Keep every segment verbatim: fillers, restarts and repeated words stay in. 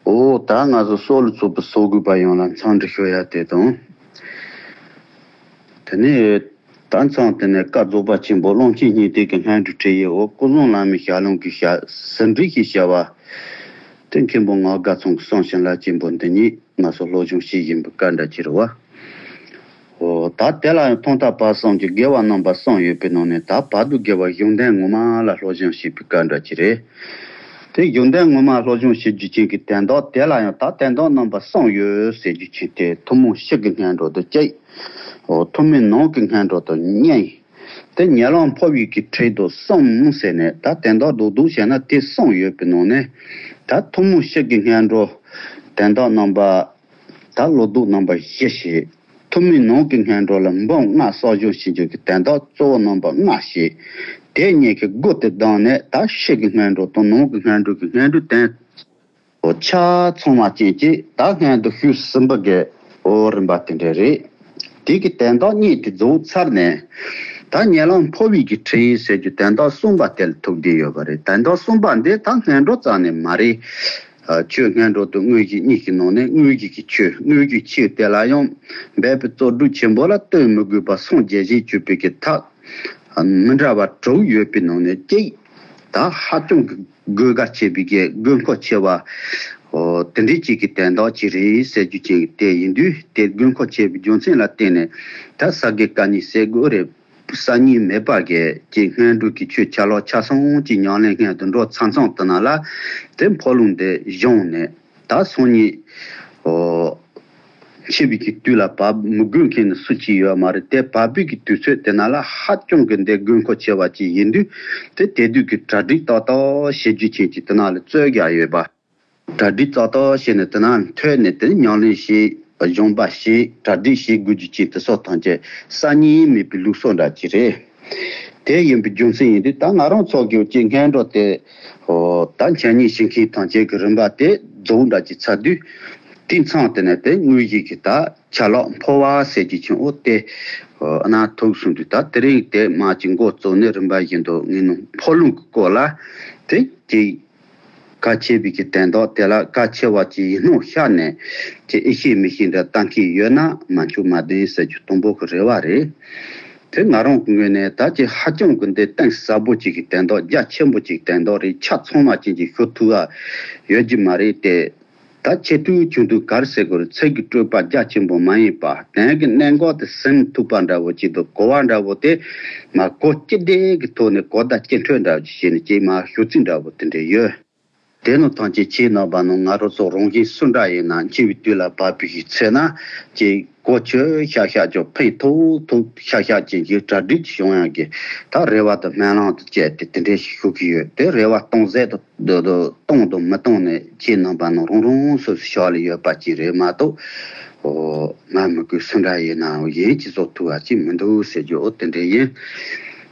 འོ་ད་ང་ཚོ་སྲོག་ལ་བཙོག་པའི་སྲོག་གོས་པ་ཡོངས་ལ་འཚམས་འདྲི་ཞུ་ཡ་དེ་དང་། དེ་ནས་ད་མཚམས་དེ་ནས་བཀའ་རྫོགས་པ་ཆེན་པོ་ཀློང་ཆེན་སྙིང་ཐིག་གི་སྔོན་འགྲོའི་ཁྲིད་ཡིག་འོ་སྐུ་གསུང་བླ་མའི་ཞལ་ལུང་གི་ཞལ་ཟིན་བྲིས་ཤིག་བྱ་བ། དེ་མཁན་པོ་ངག་དགའ་ཚང་གི་གསུང་བྱིན་རླབས་ཆེན་པོ་འདི་ཉིད་ང་ཚོ་སློབ་སྦྱོང་བྱེད་བཞིན་པའི་སྐབས་འདྲ་ཅིག་རེད་བ། འོ་ད་དེ་ལ་ཡང་ཐོག་མཐའ་བར་གསུམ་གྱི་དགེ་བ་རྣམ་པ་གསུམ་ཡོད་པའི་ནང་ནས་ད་བར་དུ་དགེ་བ་གཞུང་དོན་ངོ་མ་ལ་སློབ་སྦྱོང་བྱེད་པའི་སྐབས་འདྲ་ཅིག་རེད། དེ་གཞུང་དོན་ངོ་མ་སློབ་སྦྱོང་བྱེད་རྒྱུ་ཅན་གྱི་དོན་དག་དེ་ལ་ཡང་ད་དོན་དག་རྣམ་པ་གསུམ་ཡོད་ཟེར་རྒྱུ་ཅན་དེ་ཐུན་མོང་ཕྱི་གི་སྔོན་འགྲོ་དང་གཅིག་འོ་ཐུན་མོང་ནང་གི་སྔོན་འགྲོ་དང་གཉིས། དེ་ཉེ་ལམ་འཕོ་བའི་གི་ཁྲིད་དང་གསུམ་ཟེར་ནས་ད་དོན་དག་རྡོག་རྡོག་བྱས་ན་དེ་གསུམ་ཡོད་པའི་ནང་ནས་ད་ཐུན་མོང་ཕྱི་གི་སྔོན་འགྲོ་དོན་དག་རྣམ་པ་ད་ལོ་ཏོག་རྣམ་པ་བཞི་བྱས། ཐུན་མོང་ནང་གི་སྔོན་འགྲོ་ལ་འབུམ་ལྔ་གསོག་སྦྱོང་བྱེད་རྒྱུ་གི་དོན་དག་གཙོ་བོ་རྣམ་པ་ལྔ་བྱས། དེ་གཉིས་ཀྱི་སྒོ་དེ་བསྡམས་ནས་ད་ཕྱི་གི་སྔོན་འགྲོ་དང་ནང་གི་སྔོན་འགྲོ་གི་སྔོན་འགྲོའི་དོན་འོ་ཆ་ཚང་བ་ཅན་གྱི་ད་སྔོན་དུ་ཞུས་ཟིན་པ་གི་འོ་རིམ་པ་དེ་འདྲ་རེད། དེ་གི་དོན་དག་གཉིས་དེ་རྫོགས་ཚར་ནས་ད་ཉེ་ལམ་འཕོ་བའི་གི་ཁྲིད་ཟེར་རྒྱུ་དོན་དག་གསུམ་པ་དེ་ལ་ཐུག་བསྡད་ཡོད་པ་རེད། དོན་དག་གསུམ་པ་འདི་ད་སྔོན་འགྲོ་རྩ་ནས་མ་རེད། ཆོས་སྔོན་འགྲོ་དང་དངོས་གཞི་གཉིས་ཀྱི་ནང་ནས་དངོས་གཞི་གི་ཆོས་དངོས་གཞི་ཆོས་དེ་ལ་ཡང་འབད་པའི་བརྩོན་འགྲུས་ཆེན་པོ་ལ་ལྟོས་མི་དགོས་པར་སངས་རྒྱས་ཞེས་བརྗོད་པའི་གི་ཐབས་མི་འདྲ་བ་དྲུག་ཡོད་པའི་ནང་ནས་གཅིག་ད་ཧ་ཅང་གི་དགོས་གལ་ཆེ་བའི་གི་དགོས་མཁོ་ཆེ་བ་དེ་འདྲའི་གཅིག་གི་དོན་དག་ཅིག་རེད་ཟེར་རྒྱུ་ཅིག་དེ་ཡིན་དུས་དེ་དགོས་མཁོ་ཆེ་བའི་རྒྱུ་མཚན་ལ་བརྟེན་ནས་ད་ས་དགེ་བཀའ་རྙིང་ཟེར་དགོས་རེད། གསར་རྙིང་མེད་པ་གི་ཅིག་སྔོན་འགྲོ་གི་ཆོས་ཆ་ལག་ཆ་ཚང་གི་ཉམས་ལེན་སྔོན་དུ་འགྲོ་ཚར་མཚམས་དེ་ན་ལ་དེ་འཕོ་ལུང་དེ་བཞེངས་ནས་ད་སང་ཉིན་འོ་འཆི་བའི་གི་དུས་ལ་བབ་མི་དགོས་མཁན་ནི་སུ་གཅིག་ཡོད་མ་རེད། དེ་བབ་པའི་གི་དུས་ཚོད་དེ་ན་ལ་ཧ་ཅང་གི་འདི་དགོས་མཁོ་ཆེ་བ་ཅིག་ཡིན་དུས་དེ་དེ་དུས་ཀྱི་གྲ་སྒྲིག་ཏག་ཏག་བྱེད་རྒྱུ་ཅན་གྱི་དེ་ན་ལ་རྩོད་རྒྱག་ཡོད་པ། གྲ་སྒྲིག་ཏག་ཏག་བྱས་ནས་དེ་ན་ཐོན་ནས་དེ་ཉམས་ལེན་བྱེད་སྦྱོང་བ་བྱེད་གྲ་སྒྲིག་བྱེད་དགོས་རྒྱུ་ཅིག་དེ་སོགས་ཐམས་ཅད་གསར་རྙིང་མེད་པའི་ལུགས་སྲོལ་འདྲ་ཅིག་རེད། དེ་ཡིན་པའི་རྒྱུ་མཚན་ཡིན་དུས་ད་ང་རང་ཚོ་གི་ཅིག་སྔོན་འགྲོ་དེ་ད་འཆད་ཉན་བྱེད་མཁན་ཐམས་ཅད་ཀྱི་རིམ་པ་དེ་རྫོགས་འདྲ་ཅིག་ཚར་དུས་དེ་མཚམས་དེ་ནས་དེ་དངོས་གཞི་གི་ད་ཆ་ལག་འཕོ་བ་ཟེར་རྒྱུ་ཅིག་འོ་དེ་ཨ་ན་ཐུག་སོང་དུས་ད་དེ་རིང་དེ་མ་ཅིག་འགོ་བཙུགས་ནས་རིམ་པ་བཞིན་དུ་ངས་ནི་འཕོ་ལུང་གི་སྐོར་ལ་དེ་ཅིག་གལ་ཆེ་བའི་གི་དོན་དག་དེ་ལ་གལ་ཆེ་བ་ཅིག་ཡིན་ནོ་ཤར་ནས་ཅིག་ཨེ་ཤེས་མི་ཤེས་འདྲ་ལྟ་མཁན་ཡོད་ན་མ་འཆུག་མ་བདེན་ཟེར་རྒྱུ་དང་པོ་གི་རེ་བ་རེད། དེ་ང་རང་གི་ངོས་ནས་ད་ཅིག་ཧ་ཅང་གི་འདི་གཏིང་ཟབ་པོ་ཅིག་གི་དོན་དག་རྒྱ་ཆེན་པོ་ཅིག་གི་དོན་དག་རེད། ཆ་ཚང་བ་ཅན་ཅིག་ཞུ་ཐུབ་པ་ཡོད་ཀྱི་མ་རེད་དེ། ད་ཆེ་མཐོའི་ཆུང་མཐོའི་གར་ཟེར་དགོས་རེད། ཚིག་གི་སྤྲོས་པ་རྒྱ་ཆེན་པོ་མ་ཡིན་པ་དོན་གྱི་གནད་འགག་དེ་ཟིན་ཐུབ་པ་འདྲ་བོ་ཅིག་དང་གོ་བ་འདྲ་བོ་དེ་མ་གོ་སྐྱེ་བདེ་གི་ཐོག་ནས་གོ་བརྡ་སྐྱེ་འཕྲོད་འདྲ་བོ་ཅིག་བྱས་ནས་ཅིག་མ་ཞུ་ཚིག་འདྲ་བོ་དེ་འདྲ་ཡོད། དེ་ནི་ཐམས་ཅད་ཁྱེད་རྣམ་པ་ནང་ང་རང་ཚོ་རང་བཞིན་སུ་འདྲ་ཡིན་ན་འཆི་བའི་དུས་ལ་བབ་པའི་ཚེ་ན་ཅིག་གོ་ཆོད་ཤག་ཤག་ཅིག་ཕན་ཐོགས་ཐོགས་ཤག་ཤག་ཅིག་གི་གྲ་སྒྲིག་བྱུང་ཡང་གི་ད་རེ་བ་དང་སྨོན་ལམ་དང་བཅས་ཏེ་དེ་འདྲ་ཞིག་ཞུ་གི་ཡོད། དེ་རེ་བ་གཏོང་ཟད་དང་གཏོང་དང་མི་གཏོང་ནི་ཁྱེད་རྣམ་པ་ནང་རང་རང་སོ་སོའི་ཕྱོགས་ལ་ཡོད་པ་ཅིག་རེད་མ་གཏོགས། ཨོ། ང་མི་དགོས་སུ་འདྲ་ཡིན་ནའང་ཡིན་གྱི་བཟོ་ཐུབ་པ་ཅིག་མི་འདུག་ཟེར་རྒྱུ་ཨོ་དེ་འདྲ་ཡིན།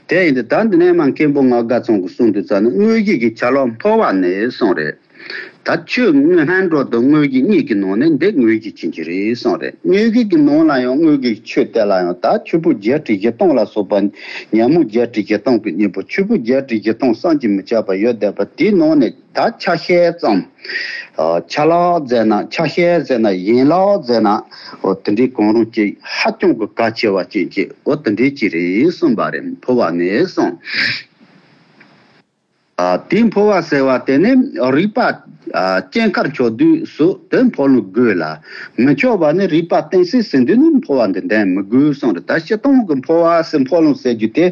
དེ་ཡིན་དུས་ད་འདི་ནས་མ་མཁན་པོ་ངག་དགའ་ཚང་གི་གསུང་དུས་ཙམ་ནི་དངོས་གཞི་གི་ཆ་ལག་འཕོ་བ་ནས་གསུངས་རེད། ད་ཆོས་དངོས་སྔོན་འགྲོ་དང་དངོས་གཞི་གཉིས་ཀྱི་ནང་ནས་འདི་དངོས་གཞི་ཅན་གྱི་རེད་གསུངས་རེད། དངོས་གཞི་གི་ནང་ལ་ཡང་དངོས་གཞི་ཆོས་དེ་ལ་ཡང་ད་ཆོས་ཕུང་བརྒྱད་ཁྲི་བཞི་སྟོང་ལ་སོགས་པ་ཉོན་མོངས་བརྒྱད་ཁྲི་བཞི་སྟོང་གི་གཉེན་པོ་ཆོས་ཕུང་བརྒྱད་ཁྲི་བཞི་སྟོང་བསམ་གྱིས་མི་ཁྱབ་པ་ཡོད་བསྡད་པ་དེའི་ནང་ནས་ད་ཆ་ཤས་ཙམ། ཨ། ཆ་ལག་ཟེར་ན་ཆ་ཤས་ཟེར་ན་ཡན་ལག་ཟེར་ན་འོ་དེ་འདྲའི་གང་རུང་ཅིག་ཧ་ཅང་གི་གལ་ཆེ་བ་ཅན་ཅིག་འོ་དེ་འདྲའི་ཅིག་རེད་གསུངས་པ་རེད། འཕོ་བ་ནས་གསུངས། ཨ། དེའི་འཕོ་བ་ཟེར་བ་དེ་ནི་རིག་པ། ཨ། སྐྱེ་འཆར་ཆོག་དུས་སུ་དེ་འཕོ་ལུང་དགོས་ལ། མི་ཆོག་པ་ནི་རིག་པ་གཏིང་ཟབ་ཟིན་དུས་ནི་འཕོ་བ་འདི་འདོན་མི་དགོས་གསུངས་རེད། ད་སྤྱིར་བཏང་གི་འཕོ་བ་ཟེར་འཕོ་ལུང་ཟེར་རྒྱུ་དེ།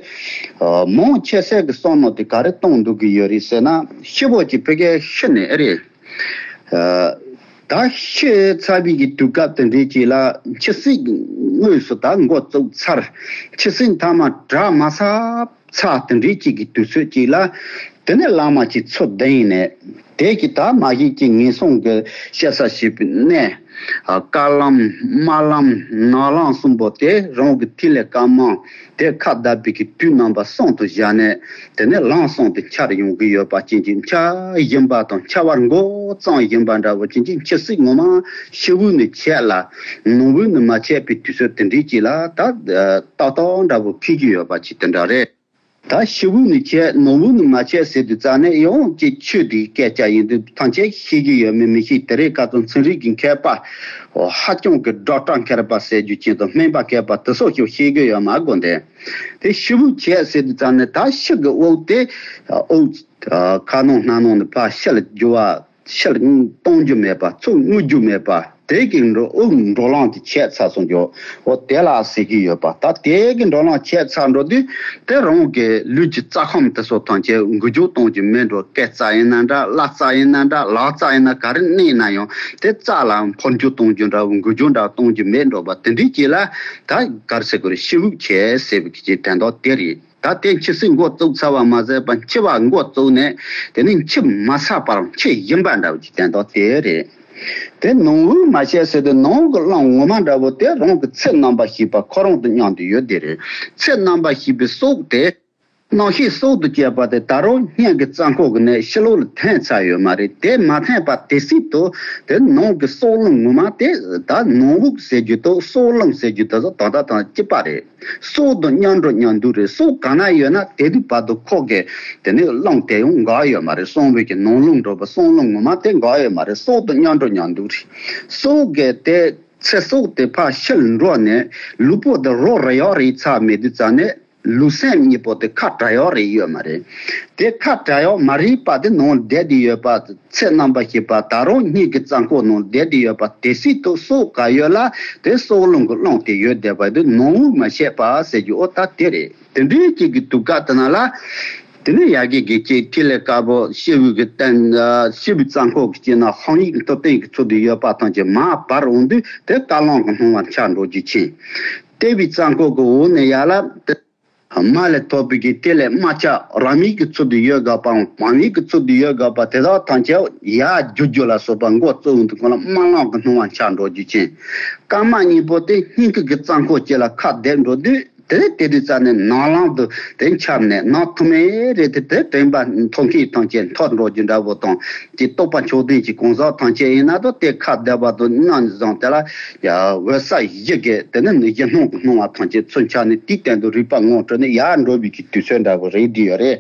ཨ། མང་ཆེ་ཤས་ཀྱི་བསམ་མནོ་དེ་ག་རེ་གཏོང་འདུག་གི་ཡོད་རེད་ཟེར་ན་ཤི་བོ་ཅིག་ཕ་གིར་ཤི་ནས་ཨེ་རེད། ཨ། ད་ཤི་ཚར་བའི་གི་དུས་སྐབས་དེ་འདྲའི་ཅིག་ལ་འཆི་སྲིད་དངོས་སུ་ད་འགོ་བཙུགས་ཚར། འཆི་སྲིད་མཐའ་མ་དྲག་མ་ཚར་ཚར་དེ་འདྲའི་ཅིག་གི་དུས་ཚོད་ཅིག་ལ་དེ་ནས་བླ་མ་ཅིག་ཚུར་གདན་ནས་དེ་གི་ད་མ་གཞི་ཅིག་ངན་སོང་གི་སྐྱེ་ས་བྱེད་པའི་གནས། ཨ། དཀར་ལམ་དམར་ལམ་ནག་ལམ་གསུམ་པོ་དེ་རང་གི་ཐིག་ལེ་དཀར་དམར་དེ་ཁ་བརྡབས་པའི་གི་དུས་རྣམ་པ་གསུམ་དུ་བཞག་ནས། དེ་ནས་ལམ་གསུམ་དུ་འཆར་ཡོང་གི་ཡོད་པ་ཅན་གྱི་འཆར་བཞིན་པ་དང་འཆར་བ་འགོ་བརྩམས་བཞིན་པ་འདྲ་བོ་ཅན་གྱི་འཆི་སྲིད་ངོ་མ་ཕྱི་དབུས་ནས་ཆད་ལ་ནང་དབུས་ནས་མ་ཆད་པའི་དུས་ཚོད་དེ་འདྲའི་ཅིག་ལ་ད་ཏག་ཏག་འདྲ་བོ་འཁེལ་གྱི་ཡོད་པ་ཅིག་དེ་འདྲ་རེད། ད་ཤི་བོ་ནི་ཆད་ནོར་བུ་ནི་མ་ཆད་ཟེར་དུས་ཙང་ནས་ཡང་ཅིག་ཆོས་དེའི་སྐད་ཆ་ཡིན་དུས་ཐམས་ཅད་ཤེས་ཀྱི་ཡོད་མེད་མི་ཤེས། དེ་རིང་ཁ་སང་ཚན་རིག་གི་མཁས་པ་ཧ་ཅང་གི་ཌོག་ཊར་མཁས་པ་ཟེར་རྒྱུ་ཅན་དང་སྨན་པ་མཁས་པ་དེ་སོགས་ཀྱིས་ཤེས་ཀྱི་ཡོད་མ་དགོས་འདི། དེ་ཤི་བོ་ཆད་ཟེར་དུས་ཙང་ནས་ད་ཤི་གི་དབུགས་དེ་དབུགས་ཁ་ནང་སྣ་ནང་ནས་ཕར་ཕྱི་ལ་རྒྱུ་བ། ཕྱིར་གཏོང་རྒྱུ་མེད་པ། ཚུར་དངུལ་རྒྱུ་མེད་པ། དེ་གི་འགྲོ་དབུགས་འགྲོ་ལམ་དེ་ཆད་ཚར་སོང་རྒྱུ། འོ་དེ་ལ་ཟེར་གྱི་ཡོད་པ། ད་དེ་གི་འགྲོ་ལམ་ཆད་ཚར་འགྲོ་དུས་དེ་རང་གི་ལུས་ཀྱི་རྩ་ཁམས་དེ་ཚོ་ཐམས་ཅད་འགུལ་སྐྱོད་གཏོང་རྒྱུ་མེད་འགྲོ། སྐེ་རྩ་ཡིན་ན་འདྲ། བརླ་རྩ་ཡིན་ན་འདྲ། ལག་རྩ་ཡིན་ན་ག་རེ་གནས་ན་ཡང་དེ་རྩ་ལ་འཕོ་འགྱུར་གཏོང་རྒྱུ་འདྲ་བོ་འགུལ་སྐྱོད་འདྲ་གཏོང་རྒྱུ་མེད་འགྲོ་བ། དེ་འདྲའི་ཅིག་ལ་ད་ག་རེ་ཟེར་དགོས་རེད། ཤི་བོ་ཆད་ཟེར་བའི་གི་དོན་དག་དེ་རེད། ད་དེ་འཆི་སྲིད་མགོ་བཙུགས་ཚར་བ་མ་ཟད་པར་འཆི་བ་མགོ་བཙུགས་ནས་དེ་ནས་འཆི་མ་ཚར་བར་འཆི་བཞིན་པ་འདྲ་བོ་ཅིག་དོན་དག་དེ་རེད། དེ་ནོར་བུ་མ་ཆད་ཟེར་དུས་ནང་གི་གླང་ངོ་མ་འདྲ་བོ་དེ་རང་གི་ཚེ་རྣམ་པར་ཤེས་པ་ཁོ་རང་དང་མཉམ་དུ་ཡོད་དེ་རེད། ཚེ་རྣམ་པར་ཤེས་པའི་སྲོག་དེ། རྣམ་ཤེས་སྲོག་ཏུ་བཅད་པ་དེ་ད་རུང་སྙིང་གི་རྩ་འཁོར་གྱི་ནས་ཕྱི་ལོགས་ལ་ཐོན་ཚར་ཡོད་མ་རེད། དེ་མ་ཐོན་པ་དེ་སྲིད་དུ་དེ་ནང་གི་སྲོག་རླུང་ངོ་མ་དེ་ད་ནང་དབུགས་ཟེར་རྒྱུ་དང་སྲོག་རླུང་ཟེར་རྒྱུ་དེ་ཚོ་ད་ལྟ་དང་གཅིག་པ་རེད། སྲོག་དང་མཉམ་འགྲོ་མཉམ་འདུག་རེད། སྲོག་གང་ན་ཡོད་ན་དེ་དུས་བར་དུ་ཁོ་གི་དེ་ནས་རླུང་དེ་ཡང་འགག་ཡོད་མ་རེད། གསང་བའི་གི་ནང་རླུང་འགྲོ་བ་གསང་རླུང་ངོ་མ་དེ་འགག་ཡོད་མ་རེད། སྲོག་དང་མཉམ་འགྲོ་མཉམ་འདུག་རེད། སྲོག་གི་དེ་ཚེ་སྲོག་དེ་ཕར་ཕྱིར་འགྲོ་ནས་ལུས་པོ་དེ་རོ་རེ་ཡོག་རེ་ཚར་མེད་དུས་ཙང་ནས་ལུས་སེམས་གཉིས་པོ་དེ་ཁ་བྲལ་ཡོག་རེ་ཡོད་མ་རེད། དེ་ཁ་བྲལ་ཡོག་མ་རེད་པ་དེ་ནང་བསྡད་དེ་ཡོད་པ། ཚེ་རྣམ་པར་ཤེས་པ་ད་རུང་སྙིང་གི་རྩ་འཁོར་ནང་བསྡད་དེ་ཡོད་པ་དེ་སྲིད་དུ་སྲོག་ག་ཡོད་ལ་དེ་སྲོག་རླུང་གི་རླུང་དེ་ཡོད་བསྡད་པ་དེ་ནང་དབུགས་མ་ཆད་པ་ཟེར་རྒྱུ་འོ་ད་དེ་རེད། དེ་འདྲའི་གཅིག་གི་དུས་སྐབས་དེ་ན་ལ། དེ་ནས་ཡ་གི་གི་གཅིག་ཐིག་ལེ་དཀར་པོ་ཤི་བོའི་གི་སྟེང་ཤི་བོའི་རྩ་འཁོར་གྱི་དཀྱིལ་ན་དཔང་ཡིག་མཐོ་བསྟན་གྱི་ཚུལ་དུ་ཡོད་པ་ཐམས་ཅད་མར་འབར་འོང་དུས་དེ་རྐང་ལམ་གྱི་སྣང་བ་འཆར་འགྲོ་རྒྱུ་ཅན། ལྟེ་བའི་རྩ་འཁོར་གྱི་འོག་ནས་ཡར་ལ་དེ་མར་ལས་ཐོབ་པའི་གི་ཐིག་ལེ་དམར་ཆ་རང་མིག་གི་ཚུལ་དུ་ཡོད་དགོས་པའམ་རང་མིག་གི་ཚུལ་དུ་ཡོད་དགོས་པ་དེ་དག་ཐམས་ཅད་ཡར་རྒྱུ་རྒྱུ་ལ་སོགས་པ་མགོ་བཙུགས་འོང་དུས་སྐོར་ལ་དམར་ལམ་གྱི་སྣང་བ་འཆར་འགྲོ་རྒྱུ་ཅན། རྐང་མ་གཉིས་པོ་དེ་སྙིང་གི་གི་རྩ་འཁོར་གཅིག་ལ་ཁ་བསྡེབས་འགྲོ་དུས། དེ་དེ་དུས་ཙམ་ནས་ནང་ལམ་དུ་དེ་འཆར་ནས་ནང་ཐུག་མེད་རེད། དེ་དེ་དྲན་པ་མཐོ་མཁན་ཐམས་ཅད་མཐོ་འགྲོ་རྒྱུ་འདྲ་བོ་དང་། དེ་རྟོགས་པ་མཆོག་ལྡན་གྱི་གང་ཟག་ཐམས་ཅད་ཡིན་ན་དང་དེ་ཁ་བསྡད་པ་དང་ནང་བཟང་དེ་ལ་ཡ་འོད་གསལ་གཞི་གི་དེ་ནི་གཞི་སྣང་གི་སྣང་བ་ཐམས་ཅད་ཚུར་འཆར་ནས་དེའི་སྟེང་དུ་རིག་པ་ངོ་སྤྲོད་ནས་ཡར་འགྲོ་བའི་གི་དུས་ཚོད་འདྲ་བོ་རེད་དེ་ཡོད་རེད།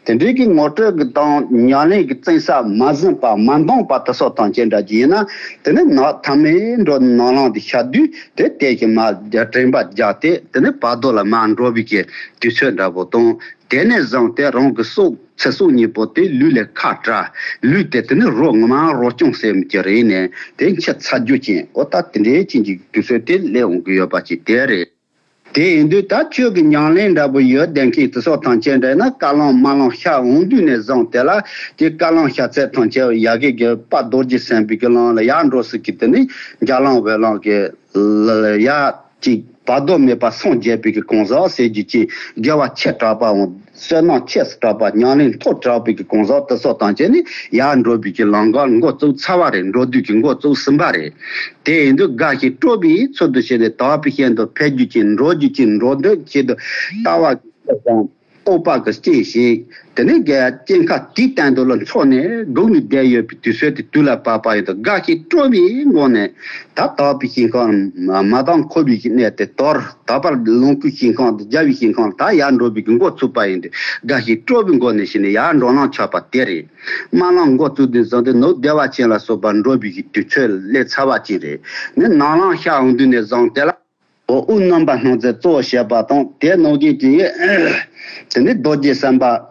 དེ་འདྲའི་གི་ངོ་སྤྲོད་གི་དང་ཉམས་ལེན་གི་བཙན་ས་མ་ཟིན་པ་མ་འདང་པ་དེ་སོགས་ཐམས་ཅད་འདྲ་གྱི་ཡིན་ན་དེ་ནི་ནང་ཐ་མའི་འགྲོ་ནང་ལམ་དུ་ཤར་དུས། དེ་དེ་བཞིན་མར་དྲན་པ་རྒྱག་སྟེ་དེ་ནི་བར་དོ་ལ་མར་འགྲོ་བའི་གི་དུས་ཚོད་འདྲ་པོ་དང་། དེ་ནས་བཟུང་སྟེ་རང་གི་སྲོག་ཚེ་སྲོག་གཉིས་པོ་དེ་ལུས་ལས་ཁ་བྲལ། ལུས་དེ་དེ་ནི་རོ་ངོ་མ་རོ་རྐྱང་ཟེར་མི་གི་རེད་ནས་དེ་འཆི་ཚར་རྒྱུ་ཅན། འོ་ད་དེ་འདྲའི་ཅན་གྱི་དུས་ཚོད་དེ་སླེབས་འོང་གི་ཡོད་པ་ཅིག་དེ་རེད། དེ་ཡིན་དུས་ད་ཁྱོད་ཀྱི་ཉམས་ལེན་འདྲ་པོ་ཡོད་བསྡད་མཁན་དེ་སོགས་ཐམས་ཅད་འདྲ་ན་རྐང་ལམ་དམར་ལམ་ཤར་འོང་དུས་ནས་བཟུང་སྟེ་ལ་དེ་རྐང་ལམ་ཤར་ཚད་ཐམས་ཅད་ཡ་གི་གི་དཔལ་རྡོ་རྗེ་སེམས་དཔའི་གི་ལམ་ལ་ཡར་འགྲོ་སྲིད་ཀྱི་དེ་ནི་འཇའ་ལམ་འོད་ལམ་གི་ལ་ཡ་གཅིག་བར་དོ་མེད་པར་སངས་རྒྱས་པའི་གི་གང་ཟག་ཟེར་རྒྱུ་ཅིག་དགེ་བ་ཆེ་དྲགས་པའམ་བསོད་ནམས་ཆེ་སུ་དྲགས་པ་ཉམས་ལེན་མཐོ་དྲགས་པའི་གི་གང་ཟག་དེ་སོགས་ཐམས་ཅད་ནི་ཡར་འགྲོ་བའི་གི་ལམ་ཁར་འགོ་བཙུགས་ཚར་བ་རེད། འགྲོ་དུས་ཀྱི་འགོ་བཙུགས་ཟིན་པ་རེད། དེ་ཡིན་དུས་དགའ་ཞིང་སྤྲོ་བའི་ཚུལ་དུ་བྱས་ནས་དག་པའི་ཞིང་དུ་ཕེབས་རྒྱུ་ཅིག་འགྲོ་རྒྱུ་ཅིག་འགྲོ་འདོད་ཆེད་དུ་ལྟ་བ་དང་རྟོགས་པ་གི་སྐྱེས་ཤིག་དེ་ནས་རྒྱལ་སྐྱེས་ཁ་དེའི་སྟེང་དུ་ལ་འཚོགས་ནས་སྒུག་ནས་བསྡད་ཡོད་པའི་དུས་ཚོད་དེ་དུས་ལ་བབ་པ་ཡིན་དུས་དགའ་ཞིང་སྤྲོ་བའི་ངང་ནས་ད་དག་པའི་ཞིང་ཁམས་མ་དག་འཁོར་བའི་གནས་དེ་དོར། ད་བར་ལོངས་སྐུའི་ཞིང་ཁམས་དང་རྒྱལ་བའི་ཞིང་ཁམས་ད་ཡར་འགྲོ་བའི་གི་འགོ་ཚུགས་པ་ཡིན་དུས་དགའ་ཞིང་སྤྲོ་བའི་སྒོ་ནས་ཕྱིན་ནས་ཡར་འགྲོ་ལམ་ཆགས་པ་དེ་རེད། དམར་ལམ་འགོ་བཙུགས་དུས་བཟུང་སྟེ་ནུབ་བདེ་བ་ཅན་ལ་སོགས་པ་འགྲོ་བའི་གི་དུས་ཚོད་སླེབས་ཚར་བ་ཅིག་རེད། ནི་ནང་ལམ་ཤར་འོང་དུས་ནས་བཟུང་སྟེ་ལ། འོ་དབུགས་རྣམ་པར་སྣང་མཛད་གཙོ་བོ་བྱས་པ་དང་དེ་ནང་བཞིན་གྱི་དེ་ནི་རྡོ་རྗེ་སེམས་དཔའ།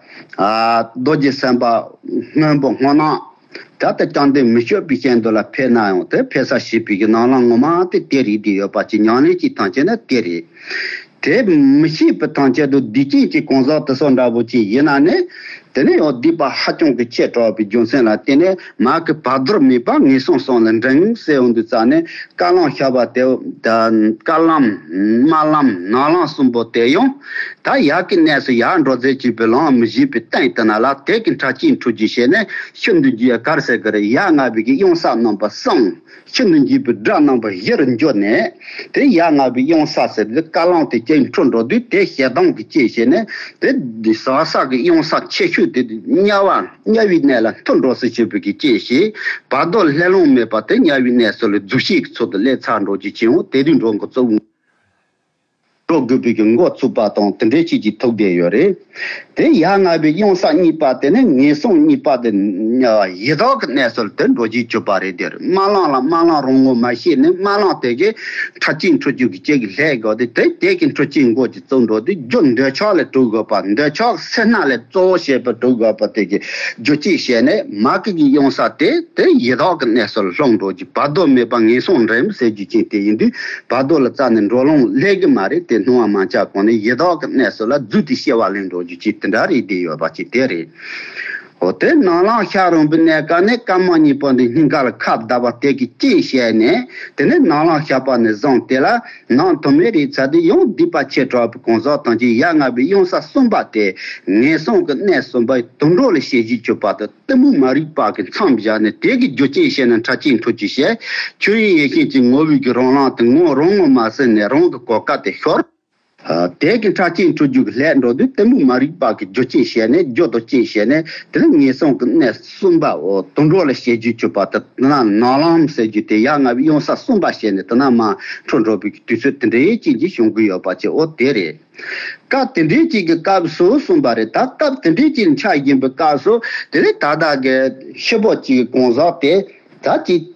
རྡོ་རྗེ་སེམས་དཔའ་སྔོན་པོ་སྔོ་ནག་ད་ལྟ་བཅོམ་ལྡན་མི་བསྐྱོད་པའི་ཞིང་དུ་ལ་ཕེབས་ན་ཡང་དེ་ཕེབས་ས་ཞེས་པའི་གི་ནང་ལམ་ངོ་མ་དེ་དེ་རིགས་དེ་ཡོད་པ་ཅིག་ཉམས་ལེན་གྱི་ཐམས་ཅད་ནི་དེ་རེད། དེ་མི་ཤེས་པའི་ཐམས་ཅད་དུ་སྡིག་ཅན་གྱི་གང་ཟག་དེ་སོགས་འདྲ་པོ་ཅིག་ཡིན་ན་ནི། དེ་ནས་ཡང་སྡིག་པ་ཧ་ཅང་གི་ཆེ་དྲགས་པའི་རྒྱུ་མཚན་ལ་བརྟེན་ནས་མ་གི་བར་དོར་མེད་པ་ངེས་སོང་སོང་ལ་འདྲེན་ཟེར་འོང་དུས་ཙང་ནས་རྐང་ལམ་ཤར་བ་དེ་ད་རྐང་ལམ་དམར་ལམ་ནག་ལམ་གསུམ་པོ་དེ་ཡང་ད་ཡ་གི་གནས་སུ་ཡར་འགྲོ་ཚེ་གཅིག་པའི་ལམ་མི་བཞེད་པའི་སྟེང་དེ་ན་ལ་དེ་གི་འཕྲལ་གྱི་འཁྲུལ་གྱི་བྱས་ནས་ཤིན་ཏུ་འཇིགས་གར་ཟེར་གི་རེད། ཡ་ང་བའི་གི་གཡང་ས་རྣམ་པ་གསུམ། ཤིན་ཏུ་འཇིགས་པའི་སྒྲ་རྣམ་པ་བཞིར་འགྱུར་ནས། དེ་ཡ་ང་བའི་གཡང་ས་ཟེར་དུས་རྐང་ལམ་དེ་ཅིག་འཁྲུལ་འགྲོ་དུས་དེ་ཞེ་སྡང་གི་སྐྱེས་བྱས་ནས་དེ་ཟག་ས་གི་གཡང་ས་ཆེ་ཤོས་དེ་དམྱལ་བ་དམྱལ་བའི་གནས་ལ་འཐོར་འགྲོ་སྲིད་ཅེས་པའི་གི་སྐྱེས་ཤིག་བར་དོ་ལྷ་ལུང་མེད་པ་དེ་དམྱལ་བའི་གནས་སུ་ལ་རྫུ་ཤེས་ཀྱི་ཚུལ་དུ་སླེབས་ཚར་འགྲོ་རྒྱུ་ཅིག་འོང་དེ་དུས་འགྲོ་འགོ་བཙུགས། འགྲོ་དགོས་པའི་གི་འགོ་ཚུགས་པ་དང་དེ་འདྲའི་ཅིག་ཅིག་ཐུག་བསྡད་ཡོད་རེད། དེ་ཡ་ང་བའི་གཡང་ས་གཉིས་པ་དེ་ནི་ངན་སོང་གཉིས་པ་དེ་ཡི་དྭགས་ཀྱི་གནས་ཚུལ་དེ་འགྲོ་རྒྱུའི་གྱུར་པ་རེད། དེར་དམར་ལམ་ལ་དམར་ལམ་རང་ངོ་མ་ཤེས་ནས་དམར་ལམ་དེ་གི་ཁྲག་རྐྱེན་འཁྲུ་རྒྱུ་གི་ཅིག་གི་ལས་དགོས་ཏེ། དེ་དེ་གི་འཁྲུ་རྐྱེན་འགོ་ཅིག་བཙུགས་འགྲོ་དུས་རྒྱུ་འདོད་ཆགས་ལས་གྲོལ་དགོས་པ། འདོད་ཆགས་སེར་སྣ་ལས་གཙོ་བོ་བྱས་པ་གྲོལ་དགོས་པ་དེ་གི་རྒྱུ་རྐྱེན་བྱས་ནས་མ་གི་གི་གཡང་ས་དེ་དེ་ཡི་དྭགས་ཀྱི་གནས་སུ་ལྷུང་འགྲོ་རྒྱུ། བར་དོ་མེད་པ་ངན་སོང་འདྲེན་ཟེར་རྒྱུ་ཅན་དེ་ཡིན་དུས། བར་དོ་ལ་རྩ་ནས་འགྲོ་ལོང་ལས་གི་མ་རེད། དེ་སྣང་བ་མ་ཆགས་གོང་ནས་ཡི་དྭགས་ཀྱི་གནས་སུ་ལ་རྫུས་ཏེ་སྐྱེ་བ་ལེན་འགྲོ་རྒྱུ་ཅིག་དེ་འདྲ་རེད། དེ་ཡོད་པ་ཅིག་དེ་རེད། འོ་དེ་ནང་ལམ་ཤར་རོང་པོའི་གནས་སྐབས་ནས་སྐར་མ་གཉིས་པོ་འདི་སྙིང་ག་ལ་ཁ་བརྡབས་པ་དེ་གི་རྐྱེན་བྱས་ནས། དེ་ནས་ནང་ལམ་ཤར་པ་ནས་བཟུང་དེ་ལ་ནང་དུ་མའི་རིགས་ཚ་དེ་ཡང་སྡིག་པ་ཆེ་དྲགས་པའི་གང་ཟག་ཐམས་ཅད་ཡ་ང་བའི་གཡང་ས་གསུམ་པ་དེ་ངན་སོང་གི་གནས་གསུམ་པའི་དུད་འགྲོ་ལ་སྐྱེ་རྒྱུའི་གྱུར་པ་དེ་གཏི་མུག་མ་རིག་པ་གི་མཚམས་བཞག་ནས། དེ་གི་རྒྱུ་རྐྱེན་བྱས་ནས་ཁྲག་རྐྱེན་འཁྲུ་རྒྱུ་བྱས། ཆོས་དབྱིངས་ཡེ་ཤེས་ཀྱི་ངོ་བོའི་གི་རང་ལམ་དེ་ངོ་རང་ངོ་མ་ཟིན་ནས་རང་གི་གོ་སྐབས་དེ་ཤོར། ཨ། དེ་གི་ཁྲག་རྐྱེན་འཁྲུ་རྒྱུ་གི་ལས་འགྲོ་དུས་གཏི་མུག་མ་རིག་པ་གི་རྒྱུ་རྐྱེན་བྱས་ནས། རྒྱུ་དང་རྐྱེན་བྱས་ནས། དེ་ནི་ངན་སོང་གི་གནས་གསུམ་པའོ་དུད་འགྲོ་ལ་སྐྱེ་རྒྱུའི་གྱུར་པ་དེ་ན་ནང་ལམ་ཟེར་རྒྱུ་དེ་ཡ་ང་བའི་གཡང་ས་གསུམ་པ་བྱས་ནས་དེ་ན་མར་འཁྲུ་འགྲོ་བའི་དུས་ཚོད་དེ་འདྲའི་ཅན་གྱི་བྱུང་གི་ཡོད་པ་ཅིག་འོ་དེ་རེད། སྐབས་དེ་འདྲའི་ཅིག་གི་སྐབས་སུ་གསུངས་པ་རེད། ད་སྐབས་དེ་འདྲའི་ཅིག་ཆགས་བཞིན་པའི་སྐབས་སུ། དེ་ནི་ད་ལྟ་གི་ཤི་བོ་ཅིག་གི་གང་ཟག་དེ་ད་ཅིག་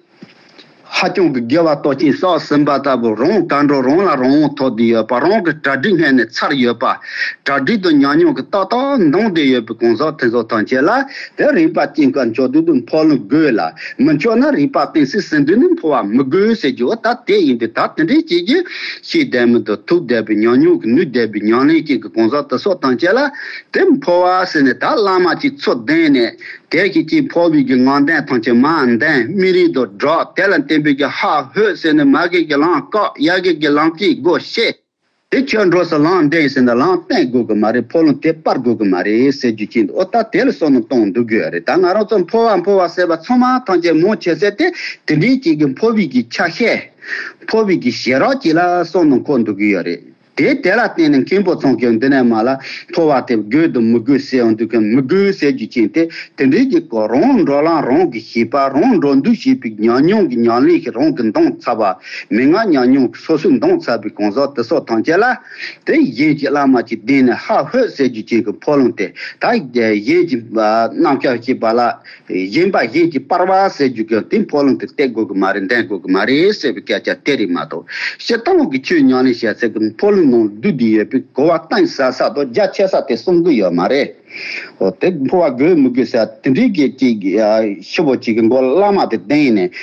ཧ་ཅང་གི་དགེ་བ་སྟོབས་ཆེན་བསགས་ཟིན་པ་ལྟ་བུ། རང་ག་འགྲོ་རང་ལ་རང་དབང་ཐོབ་བསྡད་ཡོད་པ། རང་གི་གྲ་སྒྲིག་སྔོན་ནས་ཚར་ཡོད་པ། གྲ་སྒྲིག་དང་ཉམས་མྱོང་གི་ཏག་ཏག་འདང་བསྡད་ཡོད་པའི་གང་ཟག་དེ་ཚོ་ཐམས་ཅད་ལ། དེ་རིག་པ་སྐྱེ་འགག་འཇོག་དུས་དུ་འཕོ་ལུང་དགོས་ལ། མི་ཆོག་ན་རིག་པ་གཏིང་ཟབ་ཟིན་དུས་ནི་འཕོ་བ་མི་དགོས་ཟེར་རྒྱུ་བོ་ད་དེ་ཡིན་པས། ད་དེ་འདྲའི་ཅིག་གི་ཤེས་ལྡན་མི་དང་ཐུགས་ལྡན་པའི་ཉམས་མྱོང་གི་ནུས་ལྡན་པའི་ཉམས་ལེན་ཅན་གྱི་གང་ཟག་དེ་ཚོ་ཐམས་ཅད་ལ། དེ་འཕོ་བ་ཟེར་ནས་ད་བླ་མ་ཅིག་ཚུར་བསྟེན་ནས། དེ་གི་ཅིག་འཕོ་བའི་གི་ངག་འདོན་ཐམས་ཅད་མར་འདོན། སྨིན་རིམ་དང་སྦྲགས། དེ་ལ་བརྟེན་པའི་གི་ཧ་ཧོད་ཟེར་ནས་མ་གི་གི་ལམ་བཀག། ཡ་གི་གི་ལམ་གཅིག་སྒོ་ཕྱེ། དེ་ཁྱོད་འགྲོ་ས་ལམ་འདོན་ཟེར་ན་ལམ་བསྟན་དགོས་གི་མ་རེད། འཕོ་ལུང་དེ་སྤར་དགོས་གི་མ་རེད་ཟེར་རྒྱུ་ཅན་དུ། འོ་ད་དེ་ལ་བསམ་བློ་གཏོང་འདུག་གི་རེད། ད་ང་རང་ཚོ་འཕོ་བ་འཕོ་བ་ཟེར་བ་ཚང་མ་ཐམས་ཅད་མང་ཆེ་ཟེར་དེ་དེ་འདྲའི་ཅིག་གི་འཕོ་བའི་གི་ཆ་ཤས། འཕོ་བའི་གི་ཞེ་རགས་ཅིག་ལ་བསམ་བློ་འཁོར་འདུག་གི་ཡོད་རེད། དེ་དེ་ལ་བརྟེན་ནས་མཁན་པོ་ཚང་གིས་འདི་ནས་མར་ལ་འཕོ་བ་དེ་དགོས་དང་མི་དགོས་ཟེར་ཡོང་དུས། ཀྱང་མི་དགོས་ཟེར་རྒྱུ་ཅན་དེ་དེ་འདྲའི་གི་གོ་རང་འགྲོ་ལམ་རང་གི་ཤེས་པ། རང་འགྲོ་འདུག་བྱེད་པའི་ཉམས་མྱོང་གི་ཉམས་ལེན་ཞིག་རང་གི་འདང་ཚར་བ། མན་ངག་ཉམས་མྱོང་གི་སོ་སོས་འདང་ཚར་བའི་གང་ཟག་དེ་ཚོ་ཐམས་ཅད་ལ་དེ་གཞན་གྱི་བླ་མ་ཅིག་བསྟེན་ནས་ཧ་ཧོད་ཟེར་རྒྱུ་ཅན་གྱི་འཕོ་ལུང་དེ། ད་གཞན་གྱི་རྣམ་གཞག་བྱེད་པ་ལ། གཞན་པ་གཞན་གྱི་སྤར་བ་ཟེར་རྒྱུ་གི་དེ་འཕོ་ལུང་དེ་བསྟན་དགོས་གི་མ་རེད། འདོན་དགོས་གི་མ་རེད་ཟེར་བའི་སྐད་ཆ་དེ་རེད་མ་གཏོགས། སྤྱིར་བཏང་གི་ཆོས་ཉམས་ལེན་བྱེད་སའི་གི་འཕོ་ལུང་ནང་བསྡུས་བསྡད་ཡོད་པའི་གོ་བ་གཏིང་ཟབ་ས་དང་རྒྱ་ཆེ་ས་དེ་གསུང་གི་ཡོད་མ་རེད། འོ་དེ་འཕོ་བ་དགོས་མི་དགོས་ཟེར་དེ་འདྲའི་གི་ཅིག་ཤི་བོ་ཅིག་གི་མགོ་བླ་མ་དེ་བསྟེན་ནས།